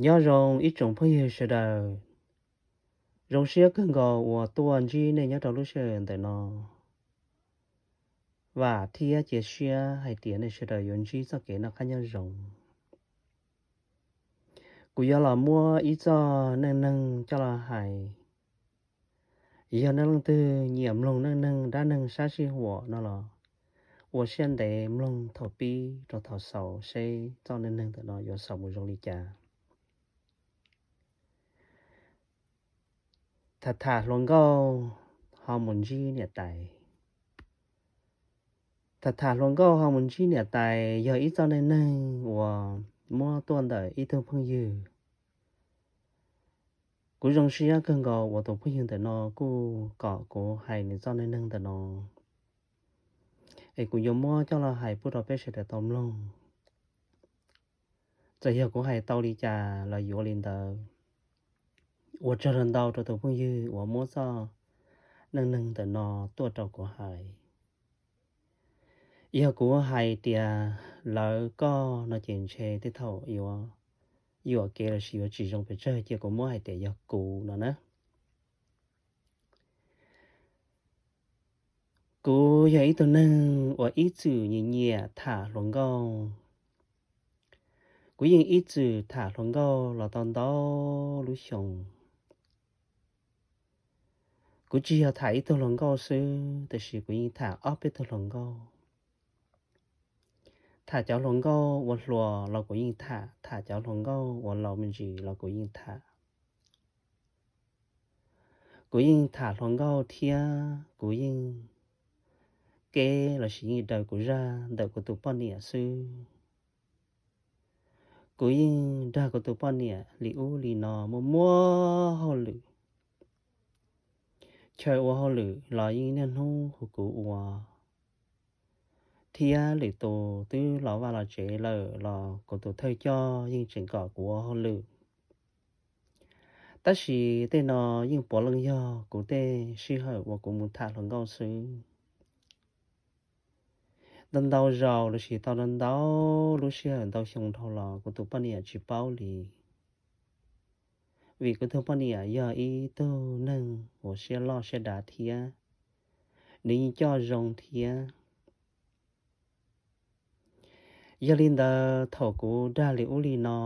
Nyob zoo ib tsoom phooj ywg sawv daws, zoo siab kawg nkaus uas tuaj ntsib nej nyob rau lub sij hawm ntawm no. Vam thiab cia siab hais tias nej sawv daws yuav ntsib txoj kev noj qab nyob zoo. Kuv yuav los muab ib txoj neej neeg coj los hais, yog nej leej twg nyiam mloog neej neeg dab neeg sab sij huam no los ua siab ntev mloog thaum pib rau thaum xaus seb txoj neej neeg ntawm no yuav xaus mus zoo li cas. Tham tham hluas nkauj ho mus ntsib niam tais. Tham tham hluas nkauj ho mus ntsib niam tais yog ib txoj neej neeg uas muab tuaj ntawm ib tug phooj ywg. Kuv zoo siab kawg nkaus uas tus phooj ywg ntawm no kuj kom kuv hais nws txoj neej neeg ntawm no, es kuv yuav muab coj los hais pub rau peb sawv daws tau mloog. Txawm yog kuv hais tau li cas los yuav li ntawd. Ua tsaug ntau rau tus phooj ywg uas muab txoj neej neeg ntawm no tuaj rau kuv hais. Yog kuv hais tias lawv koj no ces ntshe tej thaum yuav yuam kev lossis yuav tsis zoo pes tsawg, ces kuv muab hais tias yog kuv no na. Kuv yog ib tug neeg uas ib txwm nyiam nyiam tham hluas nkauj. Kuv yeej ib txwm tham hluas nkauj los tau ntau lub xyoo. Kuv tsis yog tham ib tug hluas nkauj xwb, tiam sis kuv yeej tham ob peb tug hluas nkauj. Tham cov hluas nkauj uas hluas los kuv yeej tham, tham cov hluas nkauj uas laus me ntsis los kuv yeej tham. Kuv yeej tham hluas nkauj thiab kuv yeej keb lossis yeej daws kuv zaj ntawm kuv tus poj niam xwb. Kuv yeej nrog kuv tus poj niam li ub li no muaj muaj hauj lwm. Chaw ua hauj lwm los yeej niaj hnub hu kuv ua, thiab lwm tus twb los vaj los tsev lawm los kuv tus thawj coj yeej tseem kom kuv ua hauj lwm. Tab sis tej no yeej puav leej yog kuv tej sij hawm uas kuv mus tham hluas nkauj xwb. Ntau ntau zaus lossis tau ntau ntau lub sij hawm ntau xyoo dhau los kuv tus poj niam tsis paub li, vim kuv tus poj niam yog ib tug neeg uas siab loj siab dav thiab nws yeej coj zoo thiab. Yog li ntawd thaum kuv dag li ub li no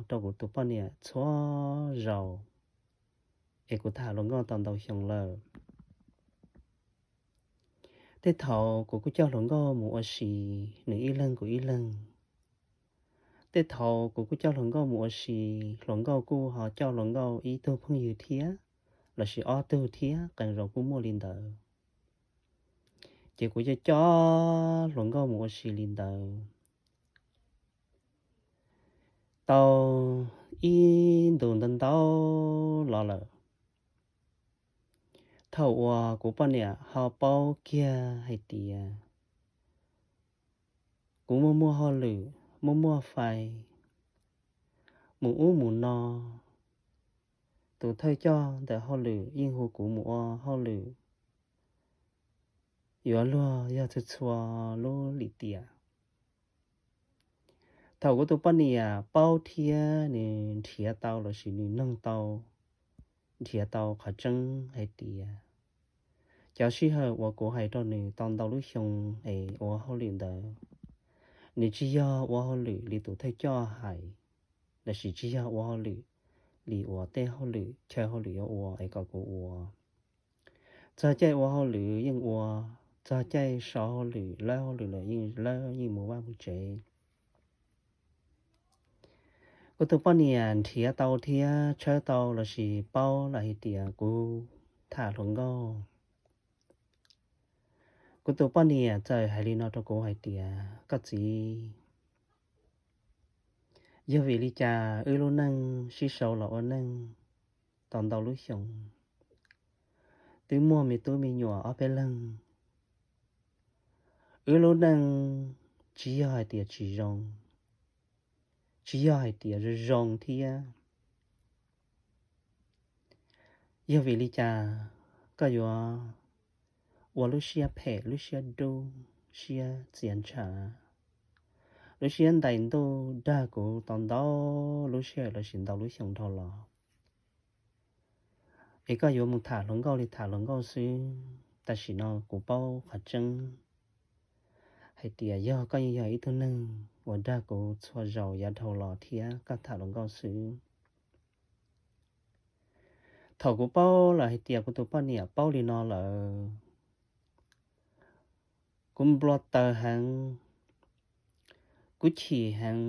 rau kuv tus poj niam txhua zaus, es kuv tham hluas nkauj tau ntau xyoo lawm. Tej thaum kuv kuj coj hluas nkauj mus ua si, nws ib leeg kuv ib leeg. Tej thaum kuv kuj coj hluas nkauj mus ua si, hluas nkauj kuj ho coj hluas nkauj ib tug phooj ywg thiab, lossis ob tug thiab, qee zaus kuj muaj li ntawd. Ces kuv coj coj hluas nkauj mus ua si li ntawd tau ib ntus ntau ntau los lawm. Thaum uas kuv poj niam ho paub kiag hais tias kuv muaj muaj hauj lwm, muaj muaj fais, mus ub mus no, tus thawj coj ntawm hauj lwm yeej hu kuv mus ua hauj lwm yuav luag yog txhua txhua lub lim tiam. Thaum kuv tus poj niam paub thiab nws nrhiav tau lossis nws noog tau, nrhiav tau qhov tseeb hais tias cov sij hawm uas kuv hais rau nws tau ntau lub xyoo es ua hauj lwm ntawd, nws tsis yog ua hauj lwm li tus thawj coj hais, lossis tsis yog ua hauj lwm li uas tej hauj lwm chaw hauj lwm yuav ua es kom kuv ua. Txog caij ua hauj lwm yeej ua, txog caij so hauj lwm, lawb hauj lwm lawm yeej lawb yeej mus vaj mus tsev. Kuv tus poj niam nrhiav tau thiab tshawb tau lossis paub lawm hais tias kuv tham hluas nkauj. Kuv tus poj niam txawm hais li no rau kuv hais tias, koj txiv, yog vim li cas wb lub neej sib sau los ua neej tau ntau lub xyoo, twb muaj me tub me nyuam ob peb leeg, wb lub neej tsis yog hais tias tsis zoo, tsis yog hais tias zoo zoo thiab. Yog vim li cas koj yuav ua lub siab phem lub siab dub siab txias ntshav, lub siab ntais ntuj dag kuv tau ntau lub sij hawm los sis ntau lub xyoo dhau los. Es koj yuav mus tham hluas nkauj li tham hluas nkauj xwb, tam sim no kuv paub qhov tseeb hais tias yog koj yeej yog ib tug neeg uas dag kuv txhua zaus yav dhau los thiab koj tham hluas nkauj xwb. Thaum kuv paub lawm hais tias kuv tus poj niam paub li no lawm, kuv npau taws heev, kuv chim heev.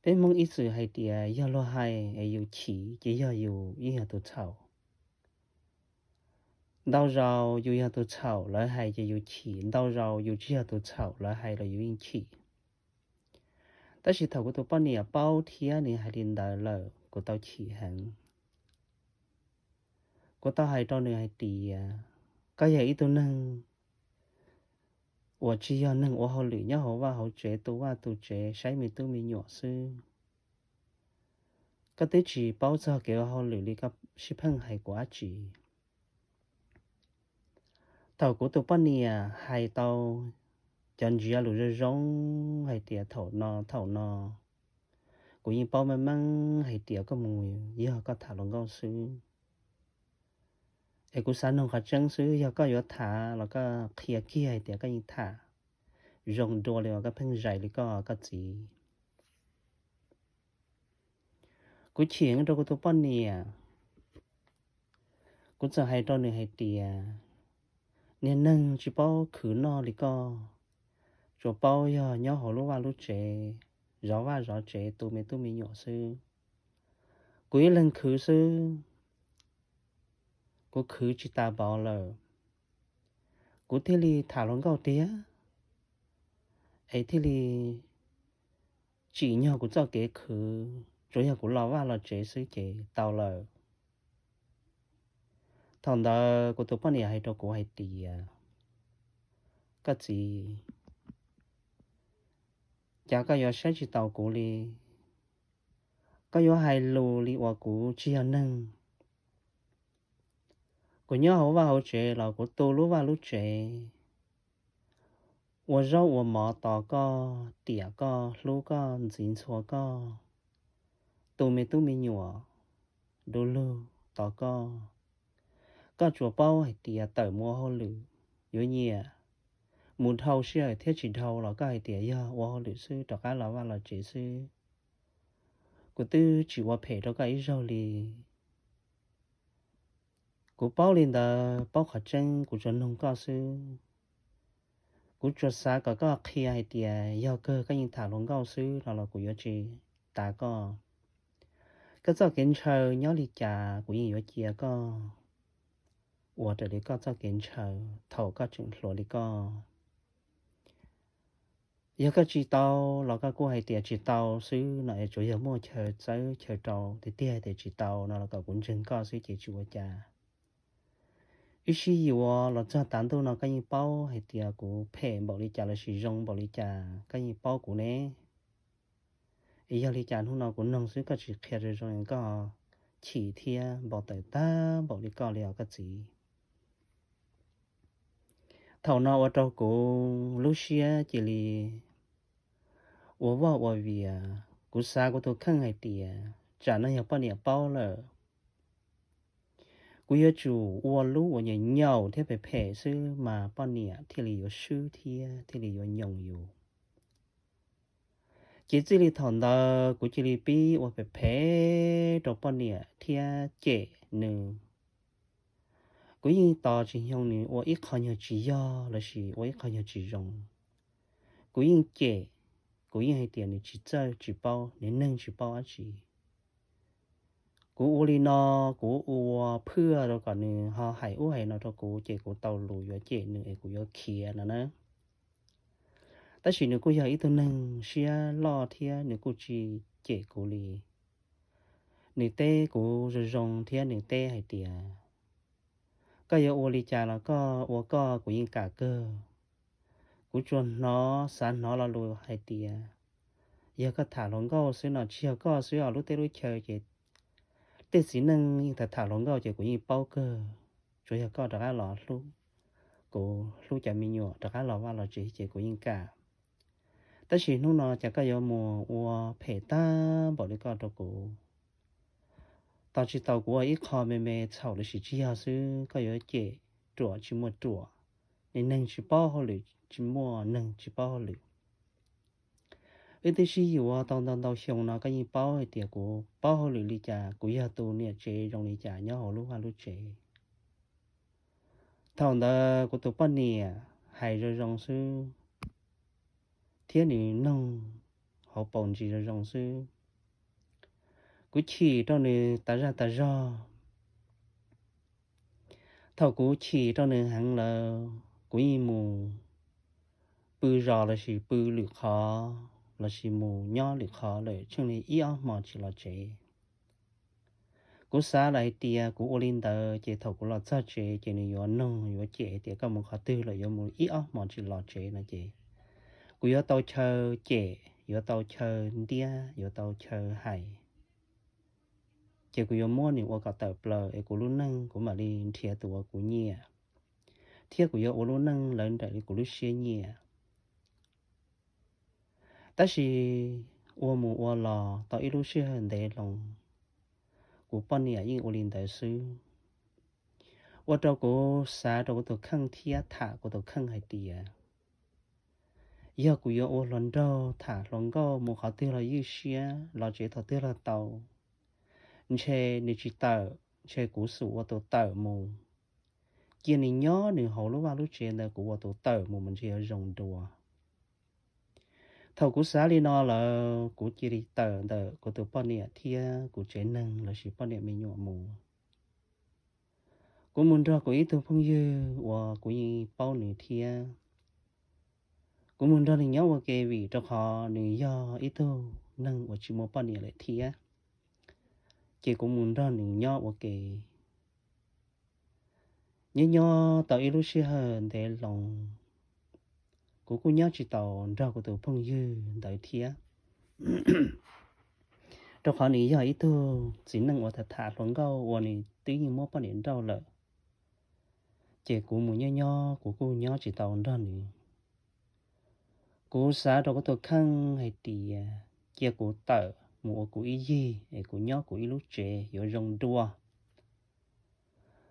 Peb Hmoob ib txwm hais tias yog luag hais es yus chim ces yog yus yeej yog tus txhaum. Ntau zaus yus yog tus txhaum lawv hais ces yus chim, ntau zaus yus tsis yog tus txhaum lawv hais los yus yeej chim. Tab sis thaum kuv tus poj niam paub thiab nws hais li ntawd lawm kuv tau chim heev. Kuv tau hais rau nws hais tias, koj yog ib tug neeg uas tsis yog neeg ua hauj lwm nyob hauv vaj hauv tsev tu vaj tu tsev saib me tub me nyuam xwb. Koj twb tsis paub txog kev ua hauj lwm li koj sib pheej hais kuv dab tsi? Thaum kuv tus poj niam hais tau cov ntsiav lus zoo zoo hais tias thaum no thaum no, kuv yeej paub meej meej hais tias koj mus yog koj tham hluas nkauj xwb. Es kuv xav noog qhov tseeb xwb, yog koj yuav tham los koj qhia kiag hais tias koj yeej tham zoo dua li uas koj pheej zais li koj koj txiv. Kuv chim rau kuv tus poj niam, kuv txawm hais rau nws hais tias, niag neeg tsis paub khwv noj li koj, tsuas paub yog nyob hauv lub vaj lub tsev, zov vaj zov tsev tu me tub me nyuam xwb. Kuv ib leeg khwv xwb, kuv khwv tsis tas npaum lawm, kuv thiaj li tham hluas nkauj tiag, es thiaj li tsim nyog kuv txoj kev khwv, tsuas yog kuv los vaj los tsev xwb ces tau lawm. Thaum ntawd kuv tus poj niam hais rau kuv hais tias, koj txiv, cas koj yuav saib tsis taus kuv li? Koj yuav hais lus li uas kuv tsis yog neeg. Kuv nyob hauv vaj hauv tsev los kuv tu lub vaj lub tsev, ua zaub ua mov tos koj, tiam koj, hlub koj, ntxiv ntxhua koj, tu me tub me nyuam du lug tos koj. Koj tsuas paub hais tias tawm mus ua hauj lwm yuav nyiam, mus dhau sij hawm thiab tsis dhau los koj hais tias yog ua hauj lwm xwb rov qab los vaj los tsev xwb. Kuv twb tsis ua phem rau koj ib zaug li. Kuv paub li ntawd, paub qhov tseeb kuv tsuas noog koj xwb. Kuv tsuas xav kom koj qhia hais tias yog kawg koj yeej tham hluas nkauj xwb no los kuv yuav tsis tav koj. Koj txoj kev ntshaw nyob li cas kuv yeej yuav cia koj ua raws li koj txoj kev ntshaw thaum koj tseem hluas li koj. Yog koj tsis tau los koj kuj hais tias tsis tau xwb no es tsuas yog muaj chaw txawb chaw rau tiag tiag tias tsis tau no los kom kuv ntseeg koj xwb ces tsis ua cas. Wb sib yuav los txog tav ntuj no koj yeej paub hais tias kuv phem npaum li cas lossis zoo npaum li cas koj yeej paub kuv ne. Es yog li cas hnub no kuv noog xwb koj tsis qhia zoo zoo, koj chim thiab npau taws tag npaum li koj li os koj txiv? Thaum no ua rau kuv lub siab cia li ua vaj ua vias. Kuv xav kuv tus kheej hais tias tsam no yog poj niam paub lawm, kuv yuav tsum ua lub uas nyaum nyaum thiab phem phem xwb mas poj niam thiaj li yuav swb thiab thiaj li yuav nyoos yus. Ces txij li thaum ntawd kuv cia li pib ua phem phem rau poj niam thiab cem nws. Kuv yeej tos tsis nyog nws ua ib qho nyuag tsis yog lossis ua ib qho nyuag tsis zoo. Kuv yeej cem, kuv yeej hais tias nws tsis txawj tsis paub, nws neeg tsis paub dab tsi. Kuv ua li no, kuv ua phwj rau kom nws ho hais ub hais no rau kuv ces kuv tau lus yuav cem nws es kuv yuav khiav no na. Tab sis nws kuj yog ib tug neeg siab loj thiab nws kuj tsis cem kuv li. Nws teb kuv zoo zoo thiab nws teb hais tias, koj yuav ua li cas los koj ua koj, kuv yeej kam kawg. Kuv tsuas hnov, xav hnov lo lus hais tias, yog koj tham hluas nkauj xwb no, tsis yog koj xwb os, lub teb lub chaw ces tej txiv neej yeej tham tham hluas nkauj ces kuv yeej paub kawg. Tsuas yog koj rov qab los hlub, kuv hlub cov me nyuam rov qab los vaj los tsev ces kuv yeej kam. Tab sis hnub no cas koj yuav mus ua phem tag npaum li koj rau kuv. Tos tsis tau kuv ua ib qho me me txhaum los sis tsis yog xwb koj yuav cem ruam tsis muaj ruam, niag neeg tsis paub hauj lwm tsis muaj neeg tsis paub hauj lwm. Wb twb sib yuav tau ntau ntau xyoo no koj yeej paub hais tias kuv paub hauj lwm li cas, kuv yog tus niam tsev zoo li cas nyob hauv lub vaj lub tsev. Thaum ntawd kuv tus poj niam hais zoo zoo xwb, thiab nws noog hauv paus ntsis zoo zoo xwb. Kuv chim rau nws tas zaj tas zog. Thaum kuv chim rau nws heev lawm, kuv yeej mus pw zos los sis pw lwm qhov los sis mus nyob lwm qhov lawm tsheej li ib ob hmo tsis los tsev. Kuv xav lawm hais tias kuv ua li ntawd ces thaum kuv los txog tsev ces nws yuav noog yuav cem hais tias koj mus qhov twg lawm yuav mus ib ob hmo tsis los tsev no ces kuv yuav tau chaw cem, yuav tau chaw ntiab, yuav tau chaw hais. Ces kuv yuav muab nws ua kom tawm plaws es kuv lub neej kuv mam li nrhiav tus uas kuv nyiam, thiab kuv yuav ua lub neej lawv nraim li kuv lub siab nyiam. Tab sis ua mus ua los tau ib lub sij hawm ntev loo, kuv poj niam yeej ua li ntawd xwb. Ua rau kuv xav rau kuv tus kheej thiab tham kuv tus kheej hais tias, yog kuv yuav ua hluas nraug tham hluas nkauj mus qhov twg los ywj siab, los tsev thaum twg los tau, ntshe nws tsis tawm, ntshe kuv xum ua tus tawm mus. Cia nws nyob nws hauv lub vaj lub tsev ntawd, kuv ua tus tawm mus mas ntshe yuav zoo dua. Thaum kuv xav li no lawm, kuv cia li tawm ntawm kuv tus poj niam thiab kuv tsev neeg los sis poj niam me nyuam mus. Kuv mus nrog kuv ib tug phooj ywg uas kuv yeej paub nws thiab. Kuv mus nrog nws nyob ua ke vim rau qhov nws yog ib tug neeg uas tsis muaj poj niam lawm thiab, ces kuv mus nrog nws nyob ua ke. Nyob nyob tau ib lub sij hawm ntev loo, kuv kuj nyob tsis tau nrog kuv tus phooj ywg ntawd thiab, rau qhov nws yog ib tug txiv neej uas tham tham hluas nkauj uas nws twb yeej muab poj niam nrauj lawm. Ces kuv mus nyob nyob kuv kuj nyob tsis tau nrog nws. Kuv xav rau kuv tus kheej hais tias cia kuv tawm mus ua kuv ib yig es kuv nyob kuv ib lub tsev yuav zoo dua.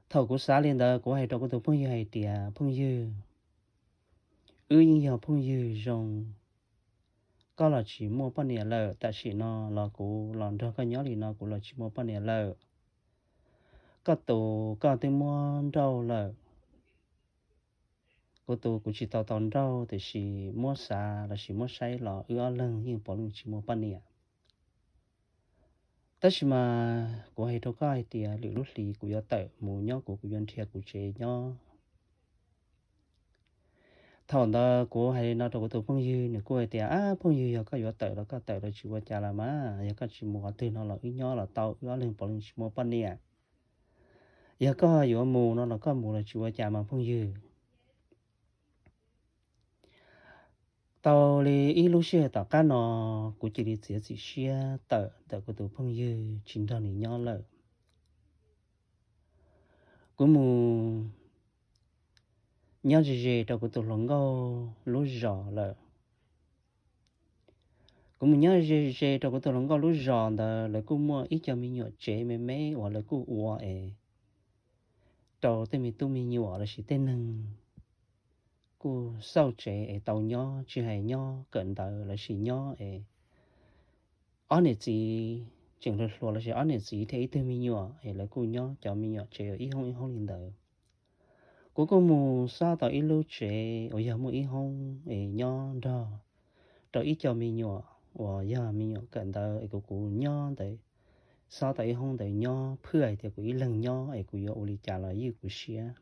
Thaum kuv xav li ntawd kuv hais rau kuv tus phooj ywg hais tias, phooj ywg, wb yeej yog phooj ywg zoo, koj los tsis muaj poj niam lawm, tam sim no los kuv los nrog koj nyob li no kuv los tsis muaj poj niam lawm. Koj tus koj twb muab nrauj lawm. Kuv tus kuv tsis tau tau nrauj, tiam sis muab xav los sis muab saib los wb ob leeg yeej puav leej tsis muaj poj niam. Tab sis mas kuv hais rau koj hais tias lwm lub hlis kuv yuav tawm mus nyob kuv, kuv yuav nrhiav kuv tsev nyob. Thaum ntawd kuv hais li no rau kuv tus phooj ywg, nws kuj hais tias, ab, phooj ywg, yog koj yuav tawm los koj tawm los tsis ua cas los mas, yog koj tsis mus qhov twg no los wb nyob los tau, wb ob leeg puav leej tsis muaj poj niam. Yog koj yuav mus no los koj mus los tsis ua cas mas phooj ywg. Tau li ib lub sij hawm tom qab no, kuv cia li txiav txim siab tawm ntawm kuv tus phooj ywg tsis nrog nws nyob lawm. Kuv mus nyob ze ze rau kuv tus hluas nkauj lub zos lawm. Kuv mus nyob ze ze rau kuv tus hluas nkauj lub zos ntawd, lawv kuj muaj ib co me nyuam tsev me me uas lawv kuj ua es rau tej me tub me nyuam los sis tej neeg kuj xauj tsev es tau nyob, tsis hais nyob kawm ntawv los sis nyob es ob niam txiv tseem hluas hluas los sis ob niam txiv thiab ib tug me nyuam es lawv kuj nyob cov me nyuam tsev ib hoob ib hoob li ntawd. Kuv kuj mus xob tau ib lub tsev uas yog muaj ib hoob es nyob nrog rau ib co me nyuam uas yog me nyuam kawm ntawv es kuv, kuv nyob ntawd, xob tau ib hoob ntawd nyob phwj hais tias kuv ib leeg nyob es kuv yuav ua li cas los ywj kuv siab.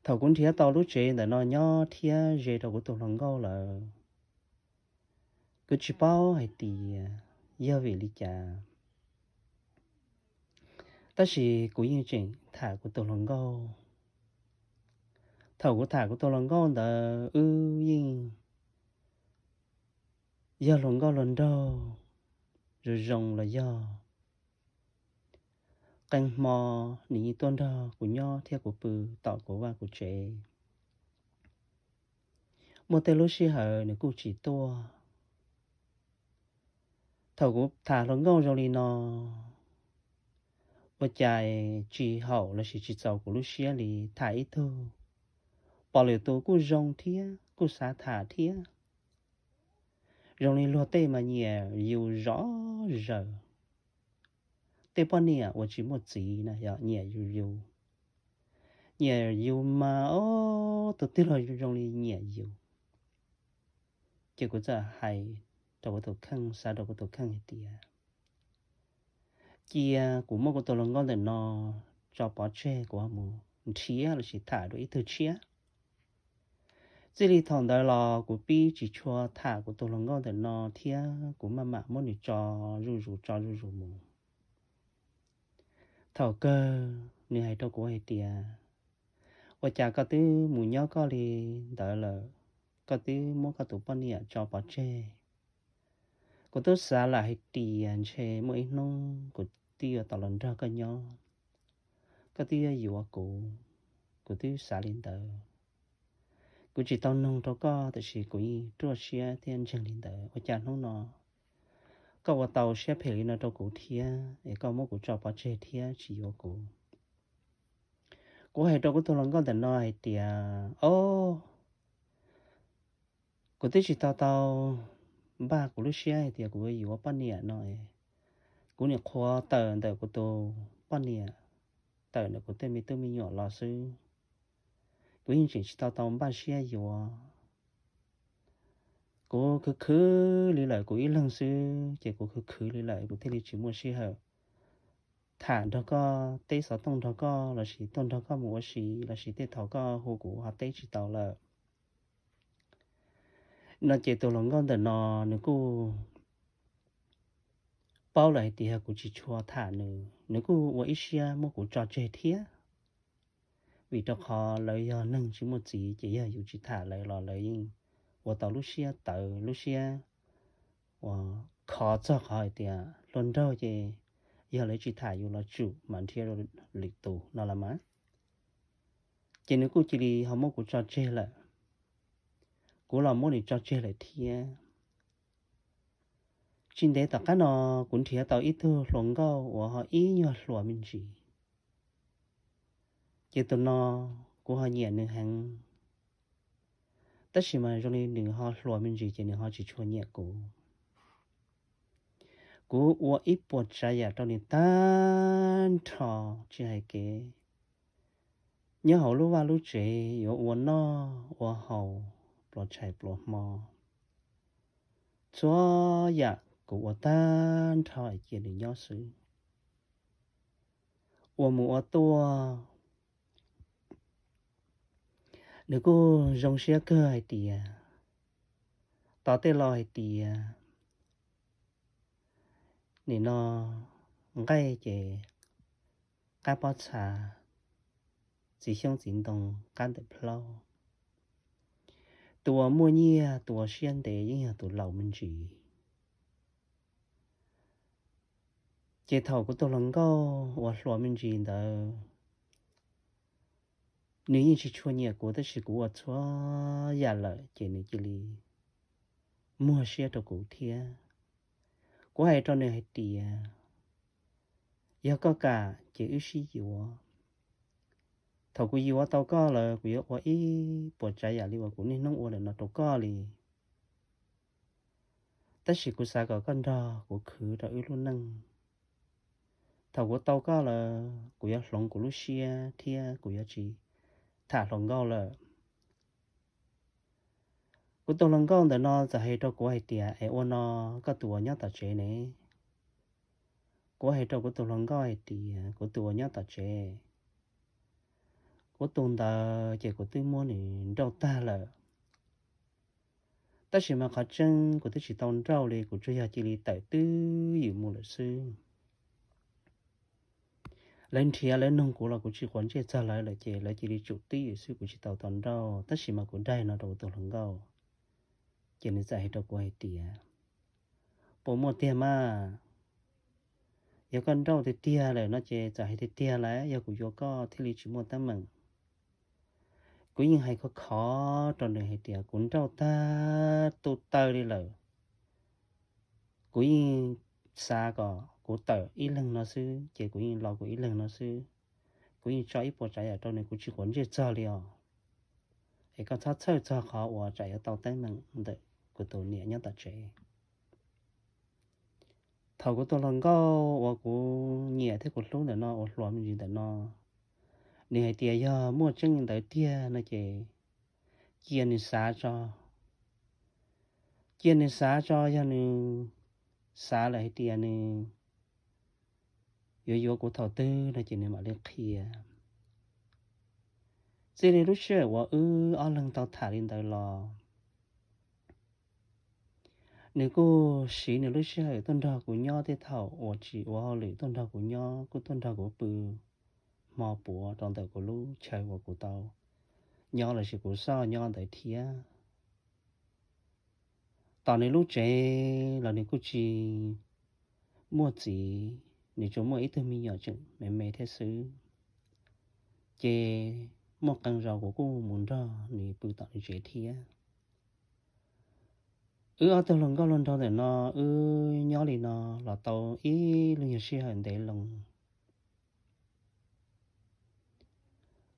Thaum kuv nrhiav tau lub tsev ntawm no nyob thiab ze rau kuv tus hluas nkauj lawm, kuv tsis paub hais tias yog vim li cas, tab sis kuv yeej tseem tham kuv tus hluas nkauj. Thaum kuv tham kuv tus hluas nkauj ntawd wb yeej yog hluas nkauj hluas nraug zoo zoo los yog Qee hmo nws yeej tuaj nrog kuv nyob thiab kuv pw tom kuv vaj kuv tsev. Muaj tej lub sij hawm nws kuj tsis tuaj. Thaum kuv tham hluas nkauj zoo li no, ua cas tsis haum lossis tsis txaus kuv lub siab li, tham ib tug pom lwm tus kuj zoo thiab kuj xav tham thiab. Zoo li luag tej mas nyiam yus zov zaws. Tej poj niam uas tsis muaj txiv na yog nyiam yus yus, nyiam yus mas ob tug twg los zoo li nyiam yus. Ces kuv txawm hais rau kuv tus kheej, xav rau kuv tus kheej hais tias cia kuv muab kuv tus hluas nkauj ntawm no tso pov tseg, kuv ho mus nrhiav lossis tham dua ib tug tshiab. Txij li thaum ntawd los kuv pib tsis tshua tham kuv tus hluas nkauj ntawm no thiab kuv maj mam muab nws tso zuj zus tso zuj zus mus. Thaum kawg nws hais rau kuv hais tias, ua cas koj twb mus nyob koj li ntawd lawm, koj twb muab koj tus poj niam tso pov tseg? Kuv twb xav lawm hais tias ntshe muaj ib hnub kuv twb yuav tau los nrog koj nyob, koj twb yuav yuav kuv. Kuv twb xav li ntawd. Kuv tsis tau noog rau koj tiam sis kuv yeej ruaj siab thiab ntseeg li ntawd. Ua cas hnub no koj ua tau siab phem li no rau kuv thiab es koj muab kuv tso pov tseg thiab tsis yuav kuv? Kuv hais rau kuv tus hluas nkauj ntawm no hais tias, o, kuv twb tsis tau tau npaj kuv lub siab hais tias kuv yuav yuav poj niam no. Kuv nim qhuav tawm ntawm kuv tus poj niam, tawm ntawm kuv tej me tub me nyuam los xwb. Kuv yeej tseem tsis tau tau npaj siab yuav. Kuv khwv khwv li lawm, kuv ib leeg xwb ces kuv khwv khwv li lawm, kuv thiaj li tsis muaj sij hawm tham nrog koj, teb xov tooj nrog koj lossis tuaj nrog koj mus ua si lossis tej thaum koj hu kuv ho teb tsis tau lawm. No ces tus hluas nkauj ntawm no nws kuj paub lawm hais tias kuv tsis tshua tham nws, nws kuj ua ib siab muab kuv tso tseg thiab. Vim rau qhov lawv yog neeg tsis muaj txiv ces yog yus tsis tham lawv los lawv yeej ua tau lub siab tawv lub siab uas khov txog qhov hais tias hluas nraug ces yog lawv tsis tham yus los tsum mam nrhiav lwm tus no los mas. Ces nws kuj cia li ho muab kuv tso tseg lawm, kuv los muab nws tso tseg lawm thiab. Tsis ntev tom qab no kuv nrhiav tau ib tug hluas nkauj uas ho ib nyuag hluas me ntsis. Ces tus no kuv ho nyiam nws heev, tab sis mas zoo li nws ho hluas me ntsis ces nws ho tsis tshua nyiam kuv. Kuv ua ib puas tsav yam rau nws tag nrho tsis hais kev. Nyob hauv lub vaj lub tsev yuav ua noj ua haus, pluas tshais pluas hmo, txhua yam kuv ua tag nrho es cia nws nyob xwb. Ua mus ua tuaj, nws kuj zoo siab kawg hais tias, tos tej laus hais tias nim no nqaij ces qab pob txha, txiv xyoob txiv ntoo qab ntawm plaub. Tus uas muaj nyiaj tus uas siab ntev yeej yog tus laus me ntsis. Ces thaum kuv tus hluas nkauj uas hluas me ntsis ntawd, nws yeej tsis tshua nyiam kuv tab sis kuv ua txhua yam lawm ces nws cia li muag siab rau kuv thiab. Kuv hais rau nws hais tias, yog koj kam ces wb sib yuav. Thaum kuv yuav tau koj lawm kuv yuav ua ib puas tsav yam li uas kuv niaj hnub ua lawm no rau koj li. Tab sis kuv xav kom koj nrog kuv khwv rau wb lub neej. Thaum kuv tau koj lawm kuv yuav hloov kuv lub siab thiab kuv yuav tsis tham hluas nkauj lawm. Kuv tus hluas nkauj ntawm no txawm hais rau kuv hais tias, es ua no koj tus uas nyob tom tsev ne? Kuv hais rau kuv tus hluas nkauj hais tias kuv tus uas nyob tom tsev, kuv tus ntawd ces kuv twb muab nws nrauj tag lawm. Tab sis mas qhov tseeb kuv twb tsis tau nrauj li, kuv tsuas yog cia li tawm twj ywm mus lawm xwb. Lawv nrhiav lawv noog kuv los kuv tsis quav ntsej txog lawv lawm ces lawv cia li tsum twj ywm xwb, kuv tsis tau tau nrauj. Tab sis mas kuv daig no rau kuv tus hluas nkauj, ces nws txawm hais rau kuv hais tias, puas muaj tiag mas? Yog koj nrauj tiag tiag lawm no ces txawm hais tiag tiag lawm, yog kuv yuav koj thiaj li tsis muaj teeb meem. Kuv yeej hais khov khov rau nws hais tias kuv nrauj tag tu taw li lawm. Kuv yeej xav kom kuv tawm ib leeg no xwb ces kuv yeej los kuv ib leeg no xwb. Kuv yeej tso ib puas tsav yam rau nws, kuv tsis quav ntsej txog li os. Es koj txhob txhawj txog qhov uas tsam yuav tau teeb meem ntawm kuv tus niam nyob tom tsev. Thaum kuv tus hluas nkauj uas kuv nyiam thiab kuv hlub ntawm no, uas hluas me ntsis ntawm no, nws hais tias yog muaj tseeb li ntawd tiag no ces cia nws xav tso. Cia nws xav tso, yog nws xav lawm hais tias nws yuav yuav kuv thaum twg no ces nws mam li qhia. Txij li lub sij hawm uas wb ob leeg tau tham li ntawd los, nws kuj siv nws lub sij hawm tuaj nrog kuv nyob tej thaum uas tsis ua hauj lwm, tuaj nrog kuv nyob, kuj tuaj nrog kuv pw hmo puav rau ntawm kuv lub chaw uas kuv tau nyob lossis kuv xoj nyob ntawd thiab. Tom nws lub tsev los nws kuj tsis muaj txiv, nws tsuas muaj ib tug me nyuam tseem me me thiab xwb. Ces muaj qee zaus kuv kuj mus nrog nws pw tom nws tsev thiab. Wb ob tug hluas nkauj hluas nraug ntawm no, wb nyob li no los tau ib lub nyuag sij hawm ntev loo.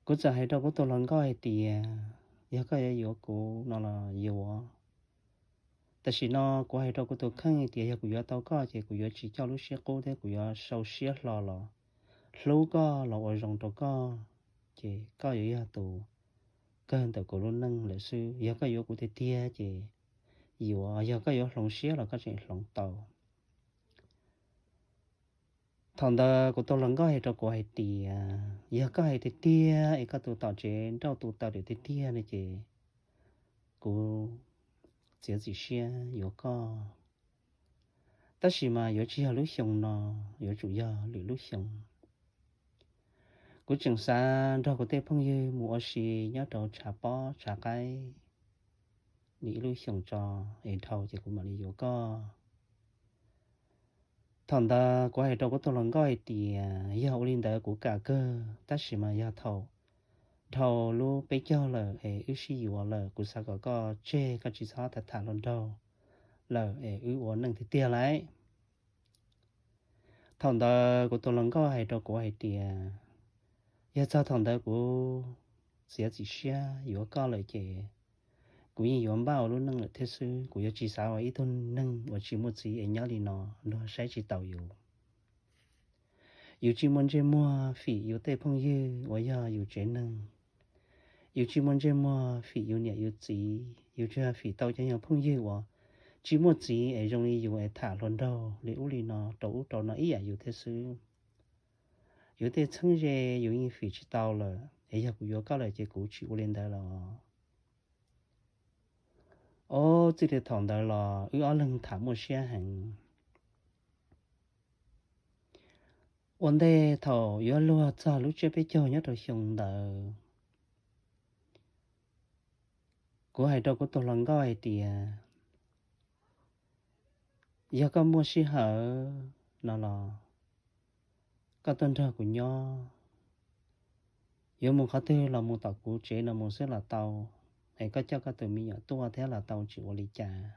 Kuv txawm hais rau kuv tus hluas nkauj hais tias, yog koj yuav yuav kuv no los yuav, tam sim no kuv hais rau kuv tus kheej hais tias yog kuv yuav tau koj ces kuv yuav tsis coj lub siab qub thiab kuv yuav sau siab hlo los hlub koj los ua zoo rau koj, ces koj yuav yog tus kawg ntawm kuv lub neej lawm xwb. Yog koj yuav kuv tiag tiag ces yuav, yog koj yuav hloov siab los koj tseem hloov tau. Thaum ntawd kuv tus hluas nkauj hais rau kuv hais tias, yog koj hais tiag tiag es koj tus tom tsev nrauj tu taw lawm tiag tiag no ces kuv txiav txim siab yuav koj. Tab sis mas yuav tsis yog lub xyoo no, yuav tsum yog lwm lub xyoo. Kuv tseem xav nrog kuv tej phooj ywg mus ua si nyob rau tshav pob tshav qaib li ib lub xyoos tso es dhau ces kuv mam li yuav koj. Thaum ntawd kuv hais rau kuv tus hluas nkauj hais tias yog ua li ntawd kuv kam kawg, tab sis mas yog thaum dhau lub peb caug lawm es wb sib yuav lawm, kuv xav kom koj tseg, koj tsis txhob tham tham hluas nraug lawm es wb ua neej tiag tiag lauj. Thaum ntawd kuv tus hluas nkauj hais rau kuv hais tias, yog txog thaum ntawd kuv txiav txim siab yuav koj lawm ces kuv yeej yuav npaj ua lub neej lawm thiab xwb. Kuv yuav tsis xav ua ib tug neeg uas tsis muaj txiv es nyob li no luag saib tsis taus yus. Yus tsis muaj ntsej muag fim yus tej phooj ywg uas yog yus tsev neeg. Yus tsis muaj ntsej muag fim yus niam yus txiv, yus tsuas yog fim tau cov nyuag phooj ywg uas tsis muaj txiv es zoo li yus es tham hluas nraug li ub li no rau ub rau no ib yam yus thiab xwb. Yus tej txheeb ze yus yeej fim tsis tau lawm, es yog kuv yuav koj lawm ces kuv tsis ua li ntawd los. Ob, txij li thaum ntawd los wb ob leeg tham muaj siab heev. Ua ntej thaum yuav luag txog lub tsiab peb caug nyob rau xyoo ntawd, kuv hais rau kuv tus hluas nkauj hais tias, yog koj muaj sij hawm no los koj tuaj nrog kuv nyob. Yuav mus qhov twg los mus tom kuv tsev no mus xwb los tau, es koj coj koj tus me nyuam tuaj thiab los tau, tsis ua li cas.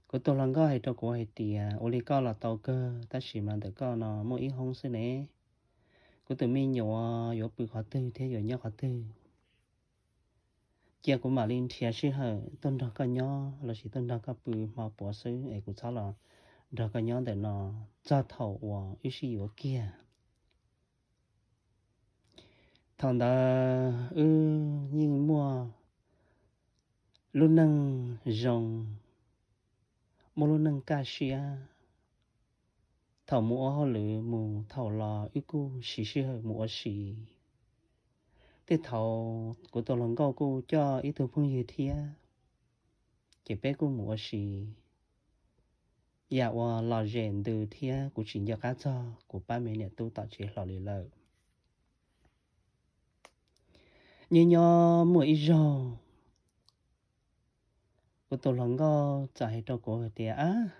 Kuv tus hluas nkauj hais rau kuv hais tias, ua li koj los tau kawg, tab sis mas ntawm koj no muaj ib hoob xwb ne. Kuv tus me nyuam yuav pw qhov twg thiab yuav nyob qhov twg, cia kuv mam li nrhiav sij hawm tuaj nrog koj nyob lossis tuaj nrog koj pw hmo puav xwb es kuv txhob los nrog koj nyob ntawm no txog thaum uas wb sib yuav kiag. Thaum ntawd wb yeej muaj lub neej zoo, muaj lub neej kaj siab. Thaum mus ua hauj lwm mus thaum los wb kuj siv sij hawm mus ua si. Tej thaum kuv tus hluas nkauj kuj coj ib tug phooj ywg thiab, ces peb kuj mus ua si. Yam uas lom zem ntws thiab kuv tsis nco qab txog kuv pab me niam tub tom tsev hlo li lawm. Nyob nyob muaj ib zaug, kuv tus hluas nkauj txawm hais rau kuv hais tias, ab,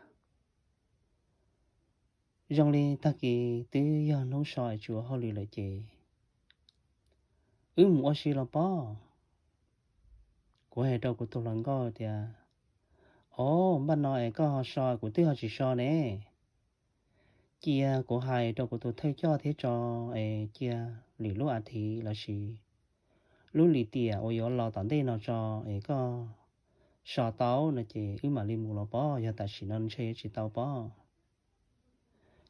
Zoo li tag kis twb yog hnub so es tsis ua hauj lwm lawm ces wb mus ua si los pob. Kuv hais rau kuv tus hluas nkauj tias, o, npaj no es koj ho so kuv twb ho tsis so ne. Cia kuv hais rau kuv tus thawj coj thiab tso, es cia lwm lub a thiv lossis lub lim tiam uas yuav los tom ntej no tso, es koj so tau no ces wb mam li mus los pob, yog tam sim no ntshe yuav tsis tau pob.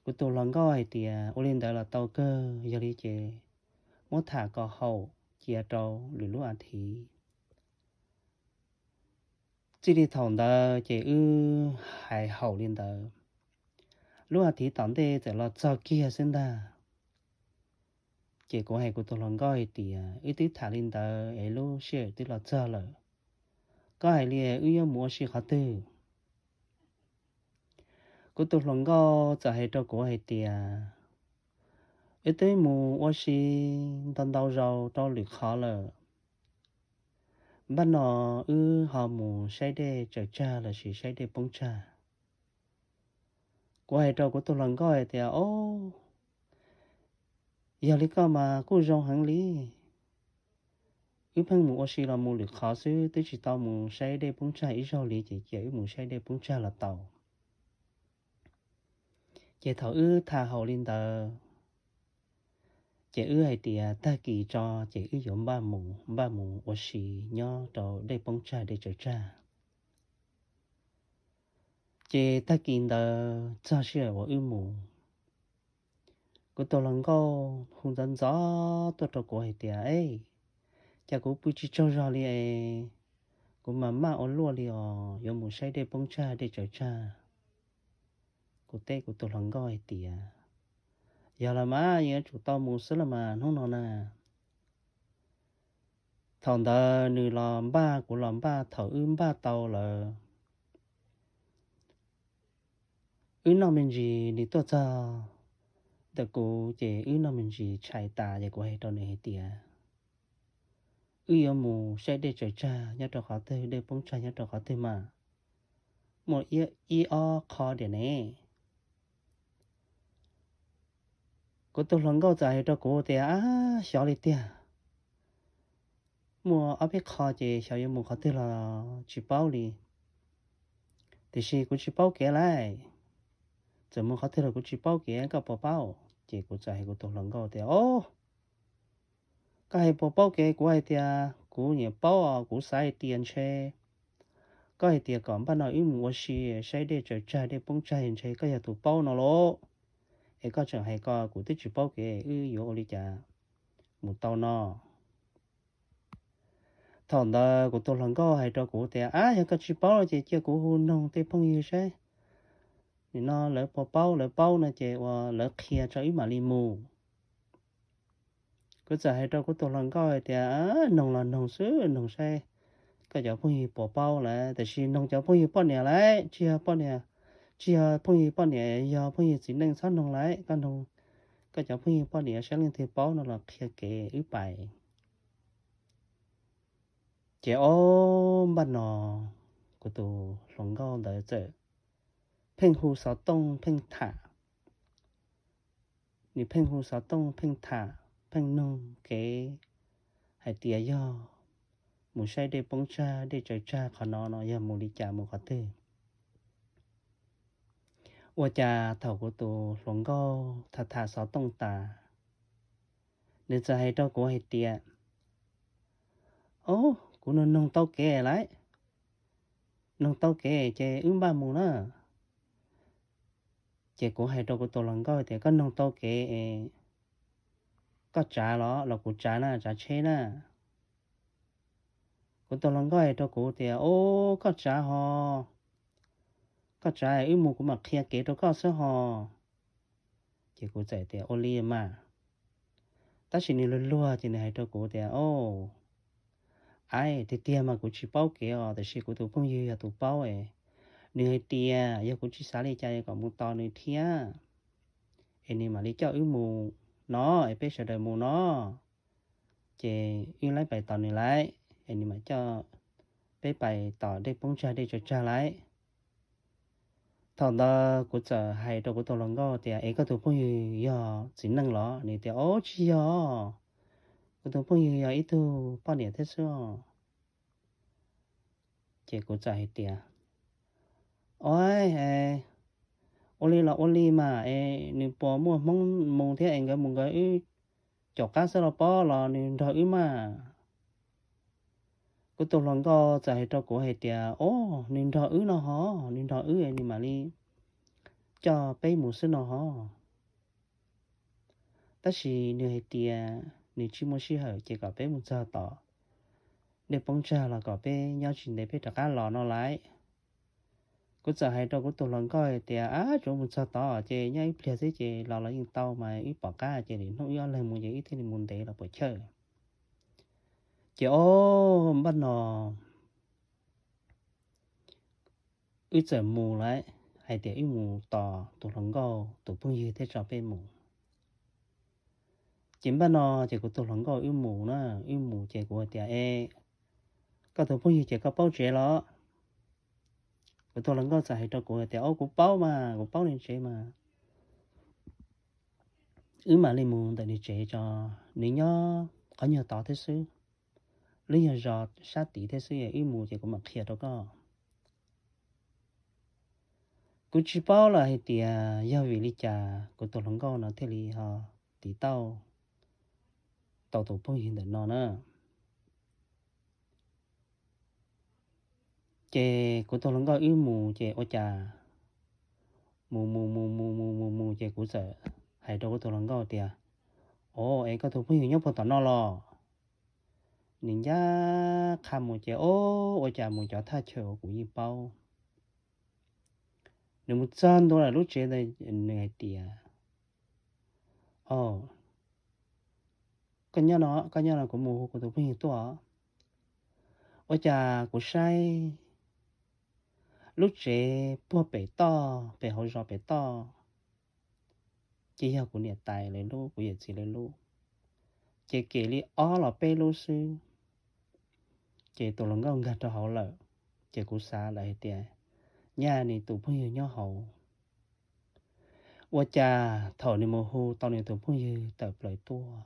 Kuv tus hluas nkauj hais tias ua li ntawd los tau kawg, yog li ces muab tham kom haum cia rau lwm lub a thiv. Txij li thaum ntawd ces wb hais haum li ntawd. Lub a thiv tom ntej txawm los txog kiag xwb ntag. Ces kuv hais kuv tus hluas nkauj hais tias wb twb tham li ntawd es lub sij hawm twb los txog lawm, koj hais li wb yuav mus ua si qhov twg? Kuv tus hluas nkauj txawm hais rau kuv hais tias, wb twb mus ua si ntau ntau zaus rau lwm qhov lawm, npaj no wb ho mus saib dej tsaws tsag lossis saib dej poob tsag. Kuv hais rau kuv tus hluas nkauj hais tias, o, yog li koj mas kuj zoo heev li. Wb pheej mus ua si los mus lwm qhov xwb, twb tsis tau mus saib dej poob tsag ib zaug li, ces cia wb mus saib dej poob tsag los tau. Ces thaum wb tham haum li ntawd, ces wb hais tias tag kis tso ces wb yuav npaj mus, npaj mus ua si nyob rau dej poob tsag dej tsaws tsag. Ces tag kis ntawd txog sij hawm uas wb mus, kuv tus hluas nkauj hu ntxov ntxov tuaj rau kuv hais tias, e, cas kuv pw tsis tsaug zog li es kuv mas maj ua luaj li os, yuav mus saib dej poob tsag dej tsaws tsag. Kuv teb kuv tus hluas nkauj hais tias, yog los mas, yeej yuav tsum tau mus xwb los mas hnub no na. Thaum ntawd nws los npaj, kuv los npaj, thaum wb npaj tau lawm, wb noj me ntsis nws tuaj txog ntawm kuv ces wb noj me ntsis tshais tas ces kuv hais rau nws hais tias, wb yuav mus saib dej tsaws tsag nyob rau qhov twg, dej poob tsag nyob rau qhov twg mas, muaj ib ob qho diam ne. Kuv tus hluas nkauj txawm hais rau kuv tias, ab, xyov li tiag, muaj ob peb qho ces xyov yuav mus qhov twg los tsis paub li. Tiam sis kuv tsis paub kev lawm, txawm mus qhov twg los kuv tsis paub kev, koj puas paub? Ces kuv txawm hais kuv tus hluas nkauj tias, o, koj hais puas paub kev? Kuv hais tias kuv nyiam paub os, kuv xav hais tias ntshe koj hais tias kom npaj no wb mus ua si saib dej tsaws tsag dej poob tsag ntshe koj yog tus paub no lauj, es koj tseem hais ko kuv twb tsis paub kev, wb yuav ua li cas mus tau no? Thaum ntawd kuv tus hluas nkauj hais rau kuv tias, ab, yog koj tsis paub ces cia kuv hu noog tej phooj ywg saib, nim no lawv puas paub, lawv paub no ces uas lawv qhia tso wb mam li mus. Kuv txawm hais rau kuv tus hluas nkauj hais tias, noog los noog xwb, noog saib koj cov phooj ywg puas paub lawm, tiam sis noog cov phooj ywg poj niam lawm, tsis yog poj niam, tsis yog phooj ywg poj niam, yog phooj ywg txiv neej txhob noog lawm, koj noog koj cov phooj ywg poj niam saib leej twg paub no los qhia kev wb pais. Ces ob npaj no kuv tus hluas nkauj ntawd txawm pheej hu xov tooj pheej tham. Nws pheej hu xov tooj pheej tham, pheej noog kev hais tias yog mus saib dej poob tsag dej tsaws tsag qhov no no yog mus li cas mus qhov twg. Ua cas thaum kuv tus hluas nkauj tham tham xov tooj tas, nws txawm hais rau kuv hais tias, o, kuv noog noog tau kev lawm, noog tau kev ces wb npaj mus na. Ces kuv hais rau kuv tus hluas nkauj tias, koj noog tau kev es koj tsav los los kuv tsav na, tsav tsheb na? Kuv tus hluas nkauj hais rau kuv tias, o, koj tsav ho, koj tsav wb mus kuv mam qhia kev rau koj xwb ho. Ces kuv txawm tias, ua li mas. Tab sis nws luag luag ces nws hais rau kuv tias, o, aib, tiag tiag mas kuv tsis paub kev os, tiam sis kuv tus phooj ywg yog tus paub es nws hais tias yog kuv tsis xav li cas kom mus tos nws thiab, es nws mam li coj wb mus no, es peb sawv daws mus no. Ces wb laib pais tos nws lawm, es nws mam coj peb pais tom dej poob tsag dej tsaws tsag lawm. Thaum ntawd kuv txawm hais rau kuv tus hluas nkauj tias, Es koj tus phooj ywg yog txiv neej los? Nws tias, Au, tsis yog, kuv tus phooj ywg yog ib tug poj niam thiab xwb. Ces kuv txawm hais tias, Ua, ua li los ua li mas es nws puas muaj hmoob mus thiab es nkawd mus nkawd wb caum qab xwb los pob los nws nrog wb mas. Kuv tus hluas nkauj txawm hais rau kuv hais tias, Au, nws nrog wb no hos, nws nrog wb nws mam li coj peb mus xwb no hos. Tab sis nws hais tias nws tsis muaj sij hawm ces kom peb mus txog tom dej poob tsag los kom peb nyob tsis ntev peb rov qab los no lauj. Kuv txawm hais rau kuv tus hluas nkauj hais tias, Ab, tsuav mus txog tod ces nyob ib pliag xwb ces los los yeej tau mas, wb pom qab ces lwm hnub wb ob leeg mus ces wb thiaj li mus ntev los puas chawj. Ces o, npaj no wb txawm mus lawm, hais tias wb mus tos tus hluas nkauj tus phooj ywg thiaj tso peb mus. Ces npaj no ces kuv tus hluas nkauj wb mus na, wb mus ces kuv hais tias, E, koj tus phooj ywg ces koj paub tsev los? Kuv tus hluas nkauj txawm hais rau kuv hais tias, O, kuv paub mas, kuv paub nws tsev mas. Wb mam li mus ntawm nws tsev tso, nws nyob qhov nyuag tod thiab xwb, lub nyuag zos sab tid thiab xwb, wb mus ces kuv mam qhia rau koj. Kuv tsis paub lawm hais tias yog vim li cas kuv tus hluas nkauj no thiaj li ho tiv tauj tau tus phooj ywg ntawm no na. Ces kuv tus hluas nkauj wb mus ces ua cas mus mus mus mus mus mus mus ces kuv txawm hais rau kuv tus hluas nkauj tias, O, es koj tus phooj ywg nyob puag tom no los? Nws ncaj qha mus ces o, ua cas mus cov thaj chaw uas kuv yeej paub. Nws mus txog ntua lawm lub tsev ntawd, nws hais tias, O, koj nyob no, koj nyob no kuv mus hu kuv tus phooj ywg tuaj. Ua cas kuv saib lub tsev puag pem toj, pem hauv zos pem toj, ces yog kuv niam tais lawv lub, kuv yawm txiv lawv lub, ces kem li ob los peb lub xwb. Ces tus hluas nkauj nkag rau hauv lawm, ces kuv xav lawm hais tias nyaj nws tus phooj ywg nyob hauv. Ua cas thaum nws mus hu tau nws tus phooj ywg tawm plaws tuaj,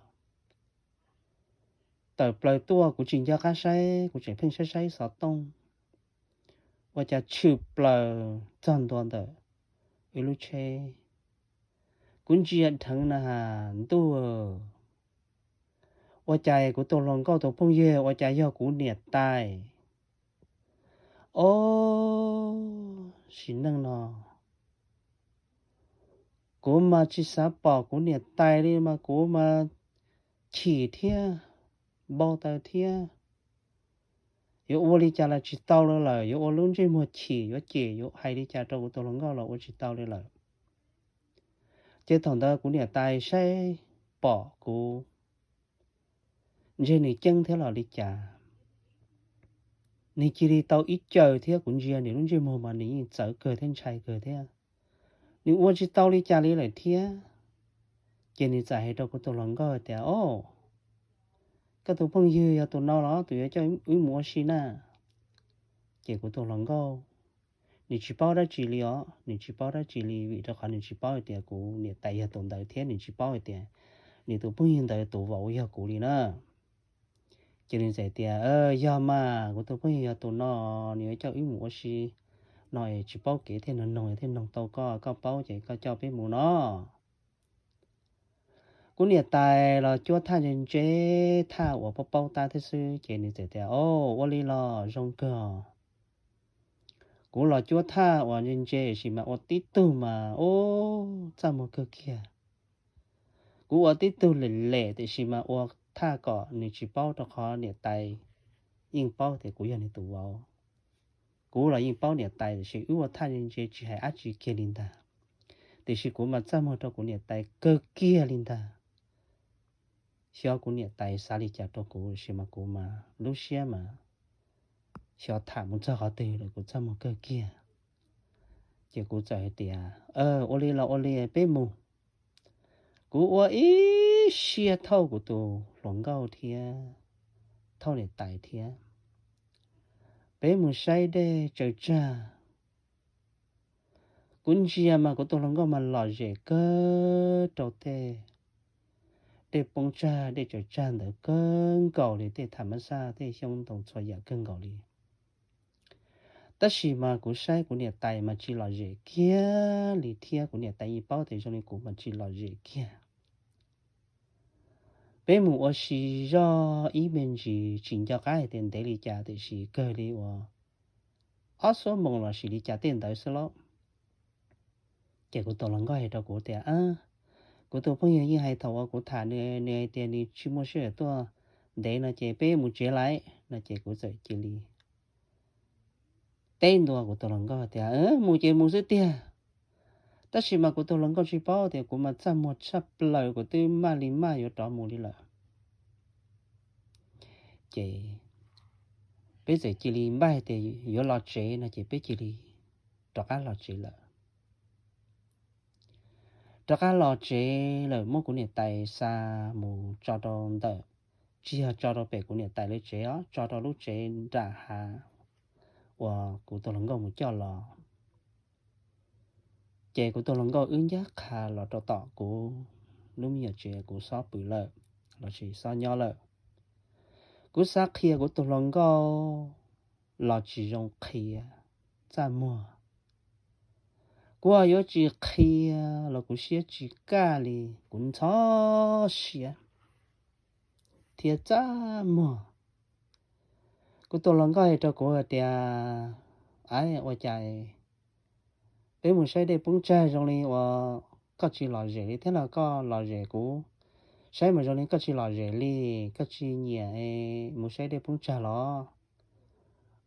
tawm plaws tuaj kuv tsis nco qab saib, kuv tseem pheej saib saib xov tooj, ua cas tshwm plaws txog ntua ntawm wb lub tsheb. Kuv ntsia dheev na has ntuj, ua cas kuv tus hluas nkauj tus phooj ywg ua cas yog kuv niam tais. O, sim neej no kuv mas tsis xav pom kuv niam tais li mas kuv mas chim thiab, npau taws thiab. Yuav ua li cas los tsis tau li lawm, yuav ua lub ntsej muag chim yuav cem yuav hais li cas rau kuv tus hluas nkauj los ua tsis tau li lawm. Ces thaum ntawd kuv niam tais saib pom kuv, ntshe nws ceeb thiab los li cas, nws cia li tau ib caws thiab kuv ntsia nws lub ntsej muag mas nws yeej txawv kawg thiab ntshai kawg thiab. Nws ua tsis tau li cas li lawm thiab. Ces nws txawm hais rau kuv tus hluas nkauj tias, O, koj tus phooj ywg yog tus no los tus yuav coj wb mus ua si na? Ces kuv tus hluas nkauj nws tsis paub dab tsi li os, nws tsis paub dab tsi li vim rau qhov nws tsis paub hais tias kuv niam tais yog tus ntawd thiab nws tsis paub hais tias nws tus phooj ywg ntawd tus vauv yog kuv li na. Ces nws txawm tias, Yog mas, kuv tus phooj ywg yog tus no, nws yuav coj wb mus ua si no es tsis paub kev thiaj noog, thiaj noog tau koj, koj paub ces koj coj peb mus no. Kuv niam tais los cuab thaj ntse ntse, thaj uas paub paub tab thiab xwb, ces nws txawm tias, O, ua li los zoo kawg. Kuv los cuab thaj uas ntse ntse sis mas ua tib tug mas ub txaj muag kawg kiag. Kuv ua tib tug lem lem tiam sis mas ua thaj kom nws tsis paub rau qhov niam tais yeej paub tias kuv yog nws tus vauv. Kuv los yeej paub niam tais tiam sis wb ua thaj ntse ntse tsis hais dab tsi kiag li ntag. Tiam sis kuv mas txaj muag rau kuv niam tais kawg kiag li ntag. Xyov kuv niam tais xav li cas rau kuv sis mas kuv mas lub siab mas xyov tham mus txog qhov twg lawm kuv txaj muag kawg kiag. Ces kuv txawm hais tias, Ua li los ua li peb mus. Kuv ua ib siab thauj kuv tus hluas nkauj thiab thauj niam tais thiab, peb mus saib dej tsaws tsag. Kuv ntsia mas kuv tus hluas nkauj mas lom zem kawg rau tej dej poob tsag dej tsaws tsag ntawd kawg nkaus li, tej tham mab xaj tej xyoob ntoo txhua yam kawg nkaus li. Tab sis mas kuv saib kuv niam tais mas tsis lom zem kiag li thiab kuv niam tais yeej paub tias zoo li kuv mas tsis lom zem kiag. Peb mus ua si zoj ib me ntsis tsis nco qab hais tias ntev li cas tiam sis kawg li uas ob xuab moos los sis li cas tej ntawd xwb lauj. Ces kuv tus hluas nkauj hais rau kuv tias, kuv tus phooj ywg yeej hais thaum uas kuv tham nws, nws hais tias nws tsis muaj sij hawm tuaj ntev no ces peb mus tsev lawm no ces kuv txawm cia li teb ntua kuv tus hluas nkauj tias, mus ces mus xwb tiag. Tab sis mas kuv tus hluas nkauj tsis paub tias kuv mas txaj muag tshaj plaws, kuv twb maj li maj yuav rov mus li lawm. Ces peb txawm cia li npaj tias yuav los tsev no ces peb cia li rov qab los tsev lawm. Rov qab los tsev lawm muab kuv niam tais xa mus tso rau ntawm, tsis yog tso rau pem kuv niam tais lawv tsev os, tso rau lub tsev nram hav uas kuv tus hluas nkauj mus coj los. Ces kuv tus hluas nkauj wb ncaj qha los rau tom kuv lub me nyuam tsev kuv xob pw lawm los sis xob nyob lawm. Kuv xav qhia kuv tus hluas nkauj los tsis zoo qhia, txaj muag. Kuv yuav tsis qhia los kuv siab tsis kaj li, kuv ntxhov siab thiab txaj muag. Kuv tus hluas nkauj hais rau kuv hais tias, a, ua cas peb mus saib dej poob tsag zoo li uas koj tsis lom zem li thiab los koj lom zem, kuv saib mas zoo li koj tsis lom zem li, koj tsis nyiam mus saib dej poob tsag los?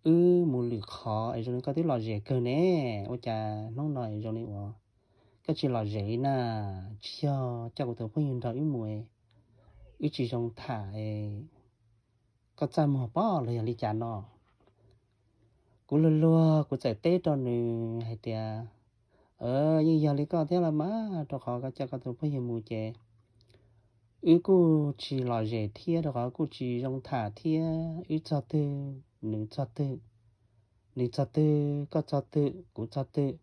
Wb mus lwm qhov es zoo li koj twb lom zem kawg ne, ua cas hnub no es zoo li uas koj tsis lom zem li na? Tsis yog coj kuv tus phooj ywg nrog wb mus, wb tsis zoo tham, koj txaj muag pob los yog li cas no? Kuv luag luag kuv txawm teb rau nws hais tias, yeej yog li koj thiab los mas, rau qhov koj coj koj tus phooj ywg mus ces wb kuj tsis lom zem thiab, rau qhov kuj tsis zoo tham thiab, wb txog twg nws txog twg, nws txog twg koj txog twg kuv txog twg,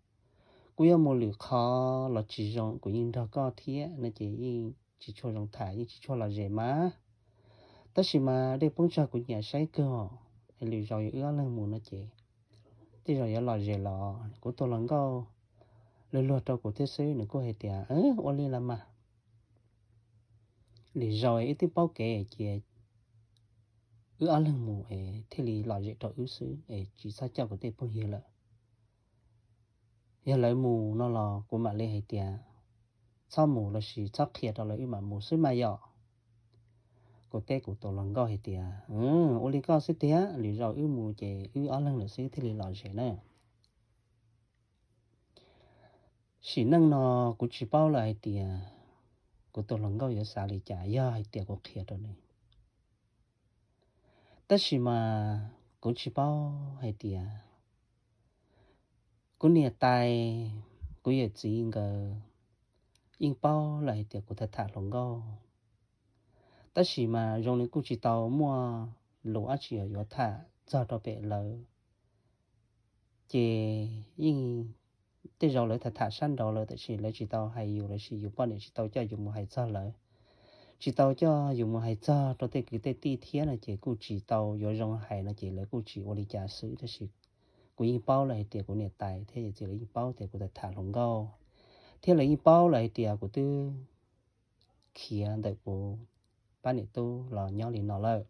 kuv yuav mus lwm qhov los tsis zoo kuv yeej nrog koj thiab no ces yeej tsis tshua zoo tham yeej tsis tshua lom zem mas. Tab sis mas dej poob tsag kuv nyiam saib kawg, lwm zaus yog wb ob leeg mus no ces tej zaum yuav lom zem los. Kuv tus hluas nkauj luag luag rau kuv thiab xwb nws kuj hais tias, ua li los mas, lwm zaus wb twb paub kev cia wb ob leeg mus es thiaj li lom zem rau wb xwb es tsis txhob coj kuv tej phooj ywg lawm. Yog lawv mus no los kuv mam li hais tias txhob mus los sis txhob qhia rau lawv wb mam mus xwb mas yom. Kuv teb kuv tus hluas nkauj hais tias, ua li koj xwb tiag, lwm zaus wb mus ces wb ob leeg lawm xwb thiaj li lom zem na. Sim neej no kuv tsis paub lawm hais tias kuv tus hluas nkauj yuav xav li cas yog hais tias kuv qhia rau nws. Tab sis mas kuv tsis paub hais tias kuv niam tais, kuv yawm txiv nkawd yeej paub lawm hais tias kuv tham tham hluas nkauj. Tab sis mas zoo li kuj tsis tau muaj lus dab tsi yuav tham txog rau pem lawv. Ces yeej tej zaum lawv tham tham sab nraud lawm tab sis lawv tsis tau hais yus los sis yus poj niam tsis tau coj yus mus hais txog lawv, tsis tau coj yus mus hais txog rau tej kwv tej tij thiab no ces kuj tsis tau yuav zoo hais no ces lawv kuj tsis ua li cas xwb. Tab sis kuv yeej paub lawm hais tias kuv niam tais thiab yawm txiv lawv yeej paub tias kuv tham tham hluas nkauj, thiab lawv yeej paub lawm hais tias kuv twb khiav ntawm kuv pab niam tub los nyob li no lawm.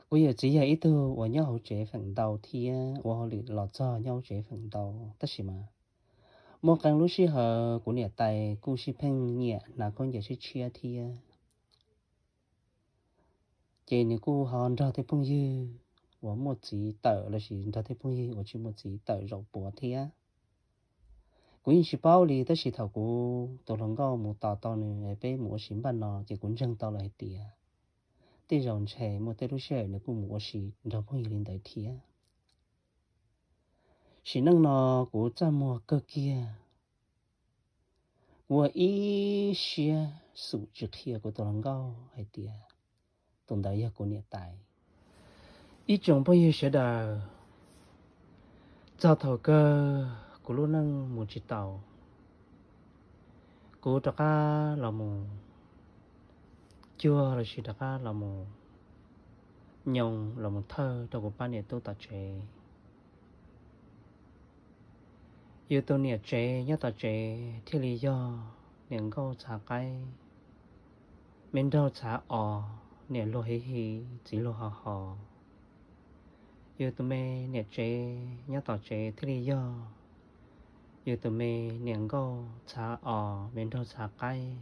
Kuv yawm txiv yog ib tug uas nyob hauv tsev feem ntau thiab ua hauj lwm los txog nyob hauv tsev feem ntau, tab sis mas muaj qee lub sij hawm kuv niam tais kuj sib pheej nyiam hnav khaub ncaws tshiab tshiab thiab. Ces nws kuj ho nrog tej phooj ywg uas muaj txiv tawm los sis nrog tej phooj ywg uas tsis muaj txiv tawm zaum puav thiab. Kuv yeej tsis paub li tab sis thaum kuv tus hluas nkauj mus tos tau nws peb mus ua si npaj no ces kuv ntseeg tau lawm hais tias tej zaum ntshe muaj tej lub sij hawm nws kuj mus ua si nrog phooj ywg li ntawd thiab. Sim neej no kuv txaj muag kawg kiag, kuv ua ib siab xum tsis qhia kuv tus hluas nkauj hais tias tus ntawd yog kuv niam tais. Ib tsoom phooj ywg sawv daws, Txog thaum kawg kuv lub neej mus tsis taus, kuv rov qab los mus cuag los sis rov qab los mus nyoo los mus thawj rau kuv pab niam tub tom tsev. Yus tus niam tsev nyob tom tsev thiaj li yog niam nkauj txhav qaib, me nraug txhav os, niam luag hiv hiv txiv luag ho hos. Yus tus me niam tsev nyob tom tsev thiaj li yog yus tus me niam nkauj txhav os, me nraug txhav qaib,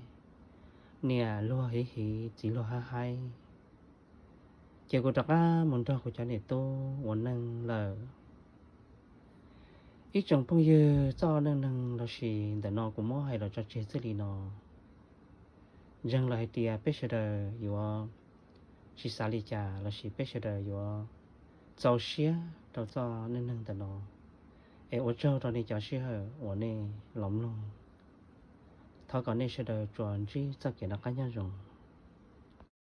niam luag hiv hiv txiv luag haib haib. Ces kuv rov qab mus nrog kuv cov niam tub ua neej lawm. Ib tsoom phooj ywg, txoj neej neeg los sis ntawm no kuv muab hais los tso tseg txij li no, ntseeg lawm hais tias peb sawv daws yuav tsis xav li cas los sis peb sawv daws yuav txaus siab rau txoj neej neeg ntawm no. Es ua tsaug rau nej cov sij hawm uas nej los mloog. Thov kom nej sawv daws tsuas ntsib txoj kev noj qab nyob zoo.